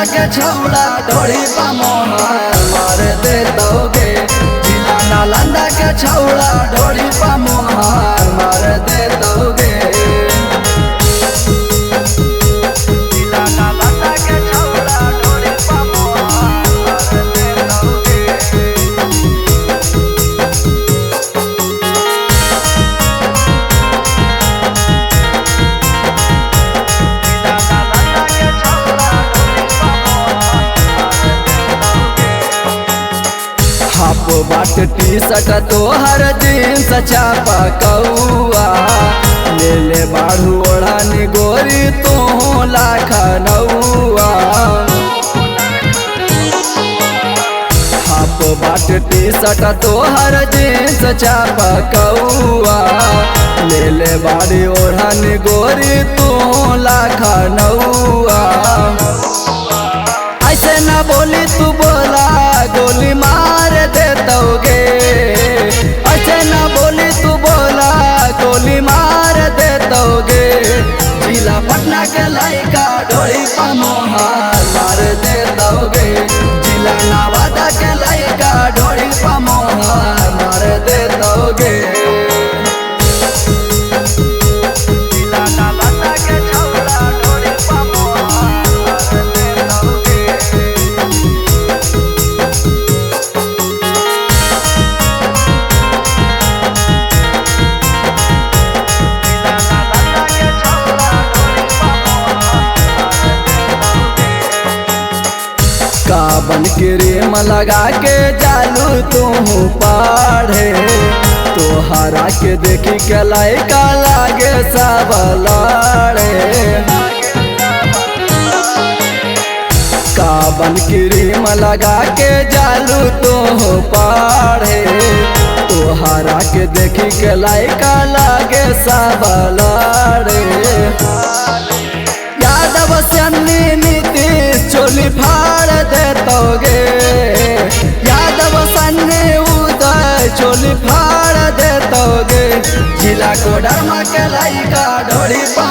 के छौड़ा ढोरी पा मोहर मार दे दोगे। जिला नालंदा के छौड़ा ढोरी पा मोहर मार दे दोगे। जिला नालंदा के छौड़ा ढोरी पा मोहर मार दे दोगे। हाफ बाट टी शर्ट तोहर जींस चापा कौआ, ले ले बाढ़ू ओढ़नी गोरी तो लाख नौआ। हाफ बाट टी शर्ट तोहर जींस चापा कौआ, ले ले बाड़ी ओढ़नी गोरी तो लाख नौआ। ऐसे ना बोली तू बोला गोली मार दे दोगे। ऐसे ना बोली तू बोला गोली मार दे दोगे। जिला पटना के लइका ढोरी पा मोहर मार दे दोगे। जिला नवादा के लइका ढोरी पा मोहर मार दे दोगे। जिला नालंदा के छौड़ा ढोरी पा मोहर मार दे दोगे। काबन क्रीम लगा के जालू तू पाढ़े, तोहरा के देखी के लइका लागे सब लड़े। काबन क्रीम लगा के जालू तू पाढ़े, तोहरा के देखी के लइका लागे सब लड़े। यादव सन्नी नीतीश चोली फाड़ दे दोगे। यादव सन्नी उदय चोली फाड़ दे दोगे। जिला कोडरमा के लइका ढोरी पा